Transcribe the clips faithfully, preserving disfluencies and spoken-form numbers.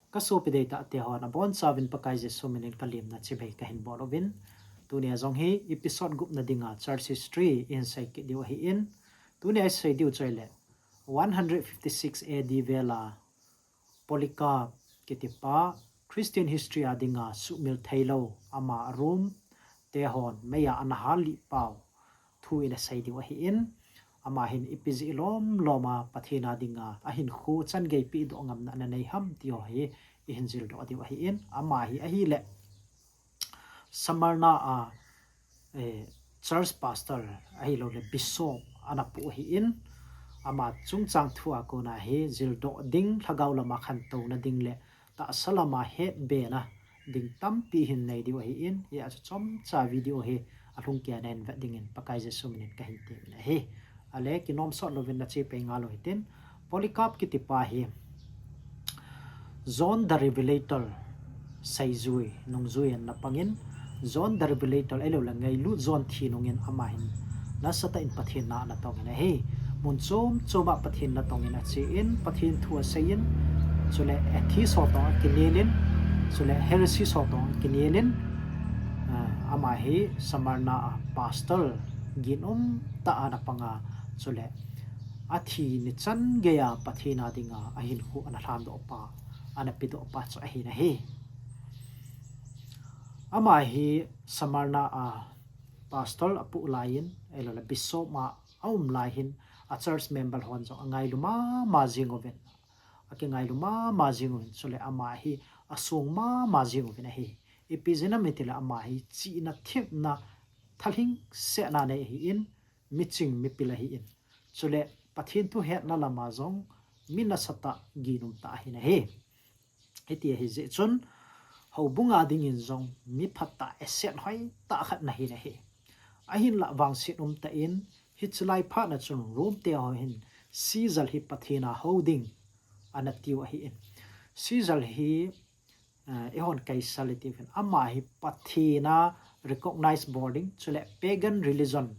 Ka sopi deitah te hon, abonchauvin Pakai Jesu minin ka lemna chibai kahin bol uvin. Tunia jong hi episode gupna dinga church history ihin sei kit diu ahin. Tunia isei diu chu ahile, one hundred fifty-six A D vela Polycarp kitipa Christian history a dinga suhmil theilou ama Rome te hon meiya ana hallih pau thu ina sei diu ahin, ama hin ipi jeh lom loma Pathen a dinga ahinkho changeipi doh ngamna ana nei ham ti ho hi ihin jildoh diu ahin, ama hi ahile Smyrna a eh, church pastor ahilouleh bishop ana pu ahin, ama chungchang thu a kona hi jildoh ding, lhagao lama khantouna ding le tahsa lama hetbena ding tampi hin nei diu ahin, hia chu chomcha video hi alhung keiya nahin vet dingin Pakai Jesu minin kahin temin ahi. Ale, kinom sot louvin nache pei ngal u hitin, Polycarp kitipa hi John the Revelator seijui, nungjui in ana pangin, John the Revelator ahilouleh Ngailut John thi nungin ama hin nasatah in Pathen na ana tongin ahi. Mun chom choma Pathen na tongin achen, Pathen thu aseiyin, chule atheist ho toh akinelin, chule heresy ho toh akinelin, ah, ama hi Smyrna a pastor ginom tah a ana panga, chule athi ni changeiya Pathen a dinga ahinkho ana lhandoh pa, ana pedoh pa chu ahin ahi. Ama hi Smyrna a pastor apu laiyin, ahilouleh bishop a aum lai hin, a church member hon jong angailu mama jing uvin, akingailu mama jing uvin, chule ama hi asong mama jing uvin ahi. Ipi jeh ham itile ama hi chihna themna thalhingsetna nei ahin, miching mipil ahin, chule Pathen thu hetna lama jong mi nasatah ginom tah ahin ahi. Hiti ahi jeh chun houbung a dingin jong mi phatah, asset hoitah khat ana hin ahi. Ahinlah vangset umtah in hiche lai phat na chun Rome te ho hin Caesar hi Pathen a hou ding ana tiu ahin. Caesar hi, eh, eihon Kaisar itiuvin, ama hi Pathen a recognize bol ding, chule pagan religion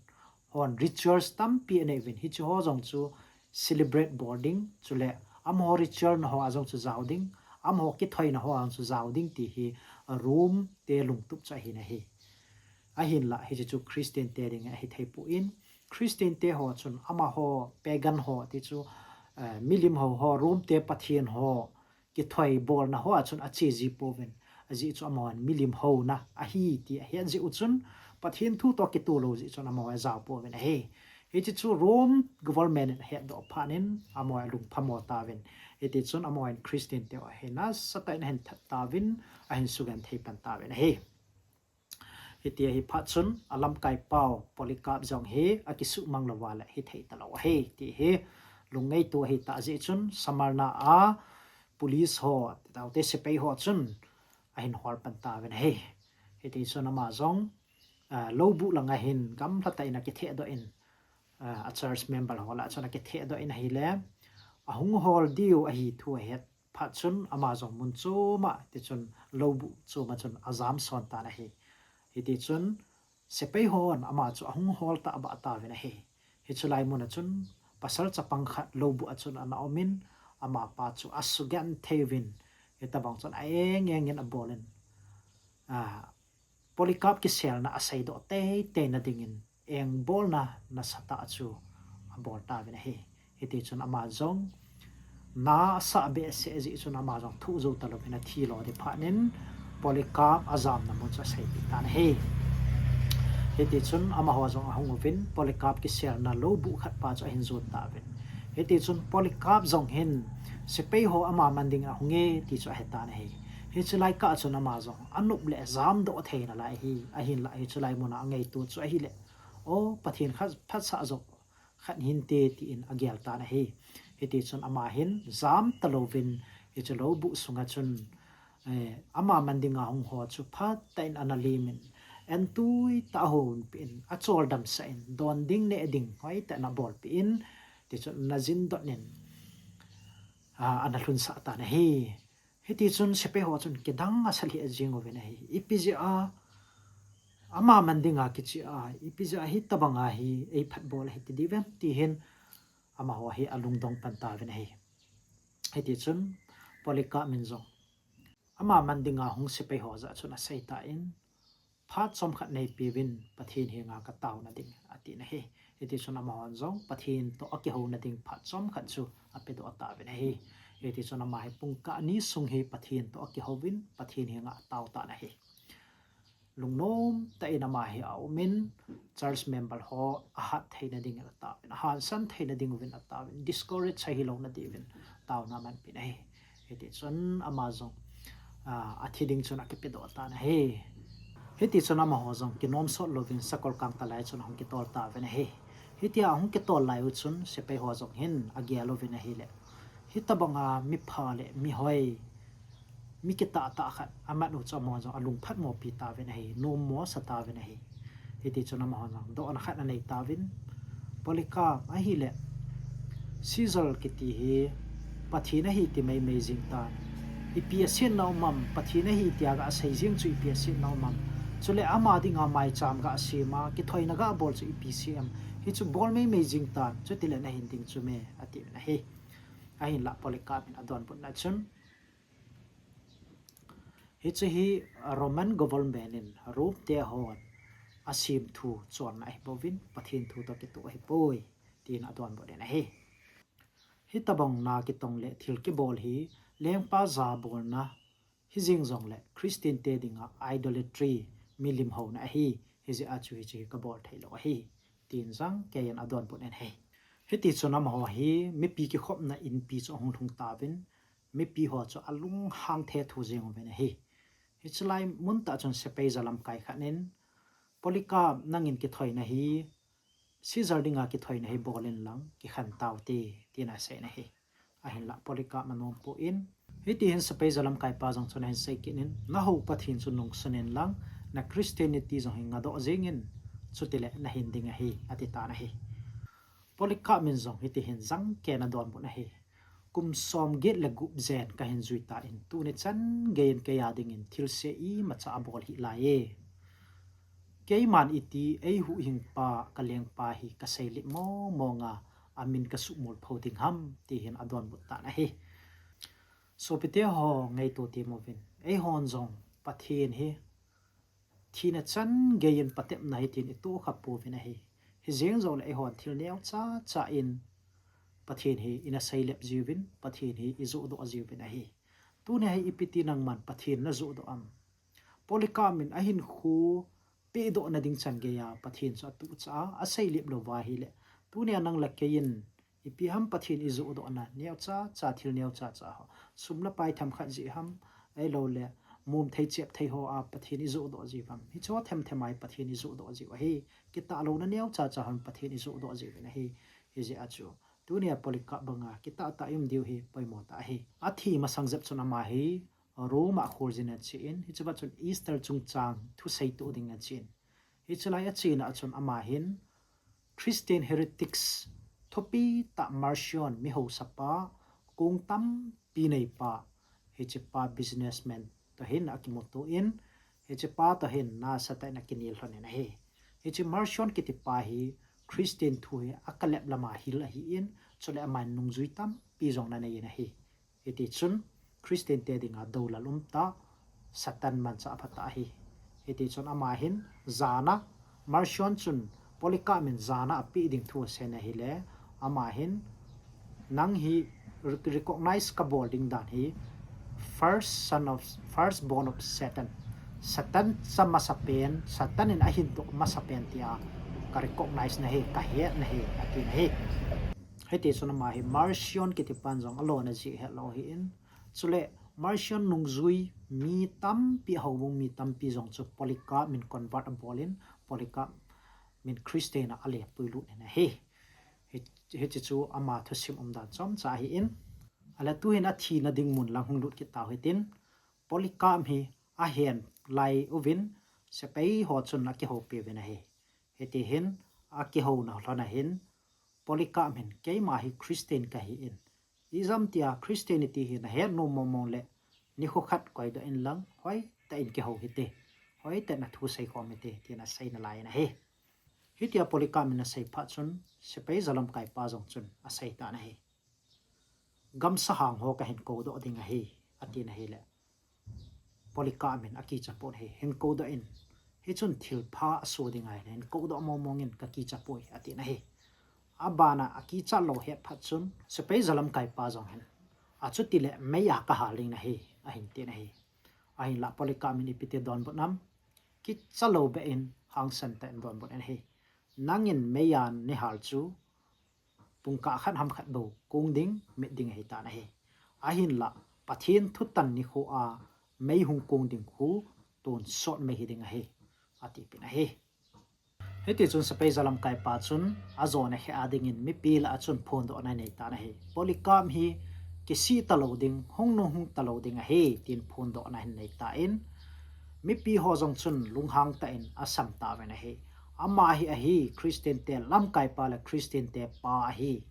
hon rituals tampi anei uvin, hiche ho jong chu celebrate bol ding, chule amaho ritual na ho a jong chu jao ding, amaho kithoina ho a jong chu jao ding ti hi Rome te lungtup chu ahin ahi. Ahinlah hiche chu Christian te ding ahithei poi. Christian te ho chun amaho pagan ho ti chu, eh, milim hou ho, Rome te pathen ho kithoi bolna ho a chun ache ji pouvin, ajeh chu amahon milim houna ahi ti ahet jeh u chun, Pathen thu toh kitoh lou jeh chun amaho ajao pouvin ahi. Hiche chu Rome government in ahetdoh phat in amaho alung phamo tauvin. Hiti chun amahon Christian te ho hi nasatah in ahin that tauvin, ahin sugenthei pan tauvin ahi. Hiti ahi phat chun alamkai pau Polycarp jong hi akisuhmang louva le hithei talou ahi ti hi lungngaito ahitah jeh chun Smyrna a police ho, taote sepai ho chun ahin hol pan tauvin ahi. Hiti chun ama jong, ah, loubuh langa hin gamla tah in akithehdoh in, ah, a church member ho lah chun akithehdoh in ahile, ahung hol diu ahi thu ahet phat chun ama jong mun choma, tichun loubuh choma chun ajam son tan ahi. Hiti chun sepai hon ama chu ahung hol tahbeh tauvin ahi. Hiche lai mun a chun pasal chapang khat loubuh a chun ana umin, amapa chu asugenthei uvin, hitobang chun a-eng eng in abol in, ah, Polycarp kiselna aseidoh teitei na dingin engbolna nasatah chu abol tauvin ahi. Hiti chun ama jong na asah behseh jeh chun ama jong thoh jou talouvin athi lou ding phat in Polycarp ajamna mun chu aseipeh tan ahi. Hiti chun amaho jong ahung uvin Polycarp kiselna loubuh khat pa chu ahin jon tauvin. Hiti chun Polycarp jong hin sepai ho ama man ding ahung e ti chu ahetan ahi. Hiche lai kah chun ama jong anop le jamdoh theina lai ahi, ahinlah hiche lai mun a angaito chu ahile, o, Pathen khat phatsah joh khat hinte tin agel tan ahi. Hiti chun ama hin jam talouvin hiche loubuh sunga chun, eh, ama man dinga hung ho chu phatah in ana lemin, entui tah a houin peh in, acholdam sah in, don ding neh ding hoitah in abolpeh in, tichun ana jindot in, ah, ana lhunsah tan ahi. Hiti chun sepai ho chun kidang asa lheh jing uvin ahi. Ipi jeh a ama man dinga kiche a, ipi jeh a hitobanga hi eiphatbol ahi ti diu vem ti hin amaho hi alungdong pan tauvin ahi. Hiti chun Polycarp in jong ama man dinga hung sepai ho jah chun asei tan, phat chomkhat neipeuvin, Pathen henga kataona ding, atin ahi. Hiti chun amahon jong Pathen toh akihouna ding phat chomkhat chu apedoh tauvin ahi. Hiti chun ama hi pungkah ni sung hi Pathen toh akihouvin, Pathen henga atao tan ahi. Lungnom tah in ama hi aumin, church member ho ahat theina dingin ataovin, ahansan theina dinguvin ataovin, discourage ahi louna diuvin taona amanpeh in ahi. Hiti chun ama jong, ah, athi ding chun akipedoh tan ahi. Hiti chun amaho jong kinom sot louvin sakol kangtalai chun ahung kitol tauvin ahi. Hitia ahung kitol lai u chun sepai ho jong hin agel uvin ahile, hitobanga mipha le mihoi, mi kitah tah khat amat u chu amaho jong alungphatmopi tauvin ahi, nommo asa tauvin ahi. Hiti chun amaho jong dohna khat anei tauvin, Polycarp, ahile Caesar kiti hi Pathen ahi ti meimei jing tan, ipi asetna um am, Pathen ahi tia gasei jeng chu ipi asetna um am, chule ama dinga maicham gasem a kithoina gabol chu ipi asei am, hichu bol meimei jing tan, chutile nahin ding chu me, atiuvin ahi. Ahinlah Polycarp in adonbutna chun, hiche hi Roman government in Rome te hon asem thu chonna ahibouvin, Pathen thu toh kitoh ahipoi, tin adonbut in ahi. Hitobang na kitong le thil kibol hi lengpa jabolna hijeng jongle Christian te dinga idolatry, milim houna ahi, hijeh a chu hiche hi kabol theilou ahi, tin jangkei in adonbut in ahi. Hiti chun amaho hi mipi kikhopna inpi chu ahung lhung tauvin, mipi ho chu alunghang thethu jeng uvin ahi. Hiche lai mun tah chun sepai jalamkai khat in, Polycarp, nangin kithoina hi, Caesar dinga kithoina hi bol inlang, kikhen taute, tin asei in ahi. Ahinlah Polycarp in anompon, hiti hin sepai jalamkaipa jong chun ahin sei kit in, nahou Pathen chu nungsun inlang, na Christianity jong hi ngadoh jengin, chutile nahin ding ahi, ati tan ahi. Polycarp in jong hiti hin jangkei in adonbut in ahi. Kum somget le gup jen kahin jui tan, tuni chan geiyin keiya dingin thilse imacha abol hih laiye. Keiman iti eihuhhingpa kalengpa hi kaseilep mong monga amin kasuhmol pho ding ham, ti hin adonbut tan ahi. Sopite ho, ngaito temouvin, eihon jong Pathen hi thina chan geiyin patepna hitin itohkha pouvin ahi. Hijeng jongle eihon thil neocha cha in Pathen hi ina seilep jiuvin, Pathen hi ijohdoh jiuvin ahi. Tunia hi ipi ti nangman Pathen najohdoh am? Polycarp in ahinkho pehdohna ding chan geiya Pathen chu atuhchah a, aseilep louva ahile, tunia nang le keiyin ipi ham Pathen ijohdohna neocha cha, thil neocha cha ho? Sum le pai themkhat jeh ham, ahiloule mom thei chep thei hoa Pathen ijohdoh jiu ham? Hicheho themthem a hi Pathen ijohdoh jiu ahi. Kitahlouna neocha cha hon Pathen ijohdoh jiuvin ahi. Hijeh a chu tunia Polycarp banga kitahtah i-um diu hi poimo tah ahi. Athi masang jep chun ama hi Rome a kholjin achen, hiche phat chun Easter chungchang thuseitoh dingin achen. Hiche lai achena a chun ama hin Christian heretics, thupitah Marcion, mihaosapa, kong tampi neipa, hichepa businessman toh hin akimuto in, hichepa toh hin nasatah in akinel lhon in ahi. Hiche Marcion kitipa hi Christian thu hi akalep lama hil ahin, chule aman nungjui tampi jong ananei in ahi. Hiti chun Christian te dinga doulal umtah, Satan manchah phatah ahi. Hiti chun ama hin jana, Marcion chun Polycarp in jana apeh ding thu asei in ahile, ama hin, nang hi re-, recognize kabol ding dan hi first son of, first born of Satan, Satan cha masapen, Satan in ahindoh masapen tia ka recognize nahi, kahet nahi, atin ahi. Hiti chun ama hi Marcion kitipan jong alona jeh hetlou ahin, chule Marcion nungjui mi tampi, houbung mi tampi jong chu Polycarp min convert abolin, Polycarp min Christian a alepuilut in ahi. Hi, hiche chu ama thusim umdan chomcha ahin. Ahile tuhin athina ding mun lang hung lut kit tau hitin, Polycarp hi ahen lai uvin sepai ho chun akihoupiuvin ahi. Hiti hin akihouna lhon ahin, Polycarp hin, keima hi Christian kahin, ijemtia Christianity hi nahet nom mong mong le, nikho khat koidoh inlang, hoitah in kihou hite, hoitah in nathu seikhom hite, tin asei nalai in ahi. Hitia Polycarp in asei phat chun, sepai jalamkaipa jong chun aseitan ahi. Gamsahang ho kahin koudoh ding ahi, atin ahile, Polycarp in akicha pon ahi, hin koudoh in, hichun thilpha aso ding ahile hin koudoh mongmong in, kakicha poi, atin ahi. Abana akicha lou het phat chun, sepai jalamkaipa jong hin, achuti le mei a kahal ding nahi, ahin tin ahi. Ahinlah Polycarp in ipi ti donbut nam, kicha lou beh in hangsan tah in donbut in ahi. Nangin mei a neihal chu pungkah khat ham khat bou kong ding, mit ding ahitan ahi. Ahinlah Pathen thutan nikho a mei hung kong ding khu tonsot mei hiding ahi, atipeh in ahi. Hitichun sepai jalamkaipa chun ajona khe a dingin mipi lah a chun phondohna aneitan ahi. Polycarp hi kisih talou ding, hung nung hung talou ding ahi, tin phondohna ahin neitan, mipi ho jong chun lunghang tah in asam tauvin ahi. Ama hi ahi Christian te lamkaipa le Christian te pa ahi.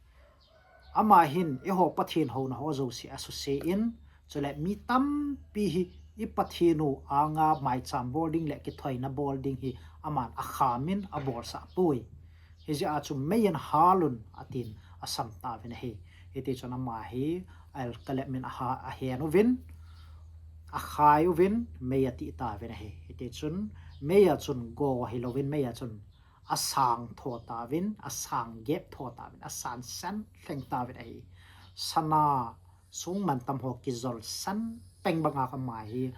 Ama hin eiho Pathen houna ho jouse asuse in, chule mi tampi hi i Pathen u anga maicham bol ding le kithoina bol ding hi aman akham in abolsah poi. Hijeh a chu mei in hal un, atin asam tauvin ahi. Hitichun ama hi akalep min ahen uvin, akhai uvin, mei ati tauvin ahi. Hitichun mei a chun go hilouvin, mei a chun asang tho tauvin, asang gep tho tauvin, asan san lheng tauvin ahi. Sana song mantam ho kijol san peng banga ama hi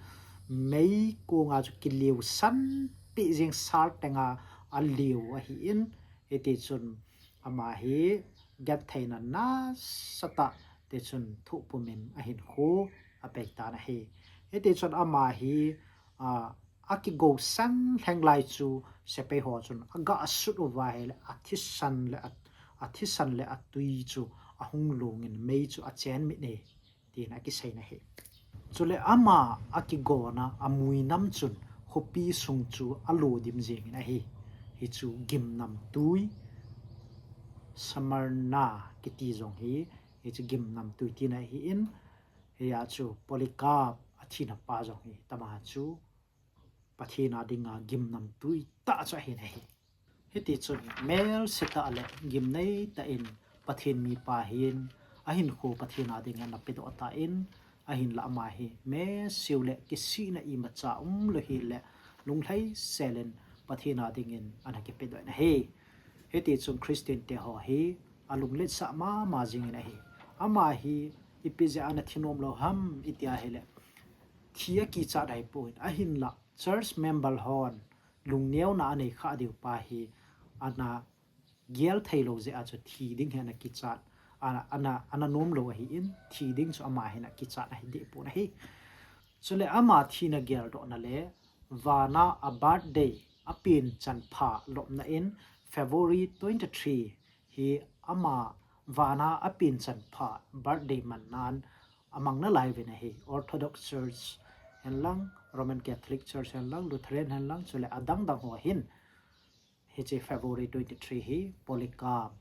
mei konga chu kiliu san pi jing sal tenga aliu ahin, hitichun ama hi gentheina nasatah tichun thuhpum in ahinkho apeitan ahi. Hitichun ama hi, a, akigo san lheng lai chu sepai ho chun aga sut uva ahile athisan le a, athisan le atui chu ahung lungin mei chu achen mit e, tin akiseina ahi. Chule ama akigona amuinam chun khopi sung chu alo dim jengin ahi. Hichu gimnamtui Smyrna kiti jong hi, hichu gimnamtui tina ahin, hia chu Polycarp athina pa jong hi tama chu Pathen a dinga gimnamtui tah chu ahin ahi. Hitichun melse tah le gimnei tah in Pathen mipa hin ahinkho Pathen a dingin ana pedoh tan, ahinlah ama hi melseu le kisihna imacha umlou hile lunglhai sel in Pathen a dingin ana kipedoh in ahi. Hitichun Christian te ho hi alungletsah mama jingin ahi. Ama hi ipi jeh a ana thi nom lou ham iti ahile, thi akichat ahipoi, ahinlah church member hon lungneona anei kha diu pa hi ana gel theilou jeh a chu thi ding hi ana kichat, ana, ana, ana nom lou ahin, thi ding chu ama hin akichat ahi deh pon ahi. Chule ama thina geldohna le vana a birthday apen chanpha lopna in February twenty-three hi ama vana apen chanpha birthday mannan amang nalai uvin ahi. Orthodox Church henlang, Roman Catholic Church henlang, Lutheran henlang, chule adang dang ho hin hiche February twenty-three hi Polycarp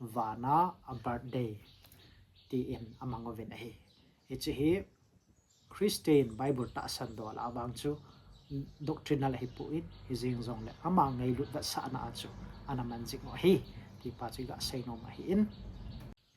vana a birthday tin amang uvin ahi. Hiche hi Christian Bible tahsan dol a vang chu doctrinal ahipon, hijeng jongle ama ngailut vetsahna a chu ana mang jing u ahi, ti pa chu iga seinom ahin.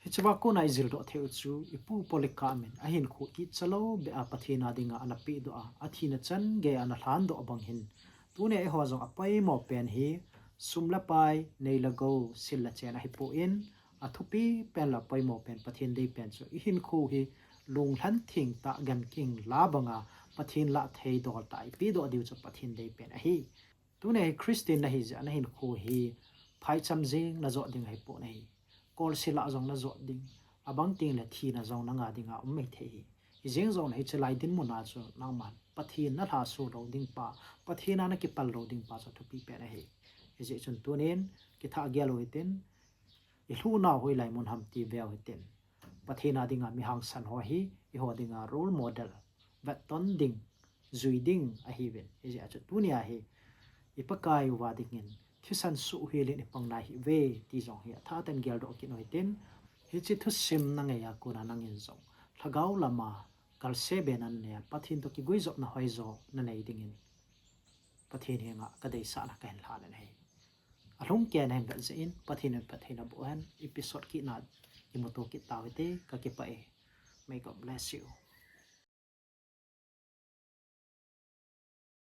Hichea kona ijildoh theiyu chu ipu Polycarp in ahinkho kichalou beh a Pathen a dinga ana pedoh a, athina chan geiya ana lhandoh bang hin, tunia eiho jong apoimo pen hi sum le pai, nei le gou, sil le chen ahipon, athupi pen le apoimo pen Pathen dei pen chu ihinkho hi lunglhan thengtah ganking la banga Pathen lah thei dol tah a ipedoh diu chu Pathen dei pen ahi. Tunia hi Christian nahi jeh a nahinkho hi phaicham jeng najot ding ahipon ahi. Kolse lah jong najot ding, abang tengle thina jong nanga dinga um maithei ahi. Hijeng jongle hiche lai dinmun a chu nangman Pathen nalhasuh lou ding pa, Pathen a nakipal lou ding pa chu athupi pen ahi. Hijeh chun tunin kithah gel u hitin, ilhuhnau hoilai mun ham ti veu hitin. Pathen a dinga mi hangsan ho hi eiho dinga role model, vetton ding, jui ding ahiuvin. Hijeh a chu tunia hi i Pakai uva dingin thisan suhhel in ipang nai hih uve ti jong hi athah tah in geldoh kit u hitin, hiche thusim nangei a kona nangin jong lhagao lama kalse be nanei a, Pathen toh kiguijopna hoijo nanei dingin Pathen henga kadeisahna kahin lhan in ahi. Alhungkeiya nahin vet jeh in Pathen in phatthei naboh hen, episode kit na imuto kit tau hite, kakipah e. May God bless you.